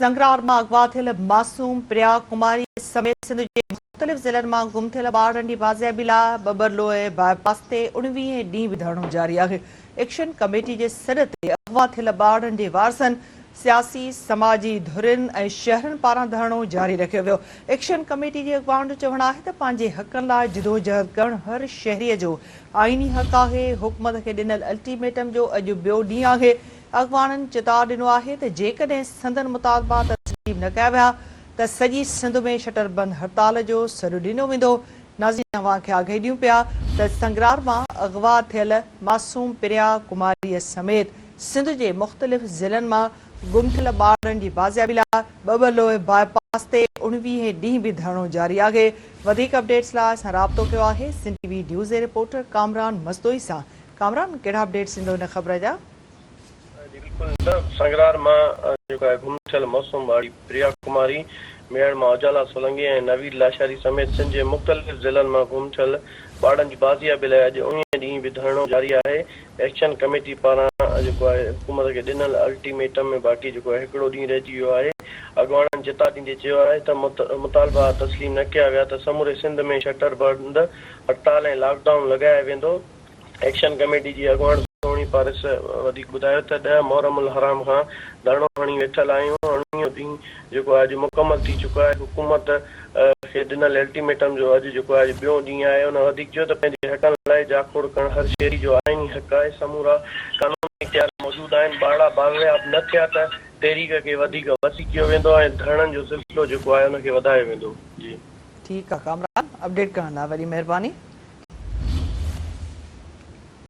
سنگرار مان اغوا ٿيل معصوم پريا ڪماري سميت سنڌ جي مختلف ضلعن مان گم ٿيل ٻارڙن جي بازيابي لاء ٻٻرلوء باء پاس تي اڻويهين ڏينهن به ڌرڻو جاري آهي. ايڪشن ڪميٽي جي سڏ تي اغوا ٿيل ٻارڙن جي وارثن، سياسي، سماجي ڌرين ۽ شهرين پاران ڌرڻو جاري رکيو ويو. ايڪشن ڪميٽي جي اڳواڻن جو چوڻ آهي ته پنهنجي حقن لاء جدوجهد ڪرڻ هر شهري جو آئيني حق آهي، حڪومت کي ڏنل الٽيميٽم جو اڄ ٻيو ڏينهن آهي، اڳواڻن چتاء ڏنو آهي ته جيڪڏهن سندن مطالبا تسليم نه ڪيا ويا ته سڄي سنڌ ۾ شٽر بند هڙتال جو سڏ ڏنو ويندو. ناظرين اوهان کي آگاهي ڏيون پيا ته سنگرار مان اغوا ٿيل معصوم پريا ڪماري سميت سنڌ جي مختلف ضلعن مان گم ٿيل ٻارڙن جي بازيابي لاء ٻٻرلوء باء پاس تي اڻويهين ڏينهن به ڌرڻو جاري آهي. وڌيڪ اپڊيٽس لاء اسان رابطو ڪيو آهي سنڌ ٽي وي نيوز جي رپورٽر ڪامران مستوئي سان. ڪامران ڪهڙا اپڊيٽس ايندو ان خبر جا؟ جي بلڪل نه سنگرار مان جيڪو آهي گم ٿيل معصوم ٻارڙي پريا ڪماري، ميهڙ مان اجالا سولنگي ۽ نويد لاشاري سميت سنڌ جي مختلف ضلعن مان گم ٿيل ٻارڙن جي بازيابي لاء اڄ اوڻيهين ڏينهن به ڌرڻو جاري آهي. ايڪشن ڪميٽي پاران جيڪو آهي حڪومت کي ڏنل الٽيميٽم ۾ باقي جيڪو آهي هڪڙو ڏينهن رهجي ويو آهي. اڳواڻن چتاء ڏيندي چيو آهي ته مطالبا تسليم نه ڪيا ويا ته سموري سنڌ ۾ شٽر بند هڙتال ۽ لاڪ ڊائون لڳايا ويندو. ايڪشن ڪميٽي جي اڳواڻ سهڻي پارس وڌيڪ ٻڌايو ته ڏهه محرم الحرام کان ڌرڻو هڻي ويٺل آهيون، اڻويهون ڏينهن جيڪو آهي اڄ مڪمل ٿي چڪو آهي، حڪومت کي ڏنل الٽيميٽم جو اڄ جيڪو آهي اڄ ٻيون ڏينهن آهي، هن وڌيڪ چيو ته پنهنجي حقن لاء جاکوڙ ڪرڻ هر شهري جو آئيني حق آهي، سمورا قانوني اختيار موجود آهن، ٻارڙا بازياب نه ٿيا ته تحريڪ کي وڌيڪ وسيع ڪيو ويندو ۽ ڌرڻن جو سلسلو جيڪو آهي ان کي وڌايو ويندو. جي. ٺيڪ آ ڪامران اپڊيٽ ڪرڻ لاء وڏي مهرباني.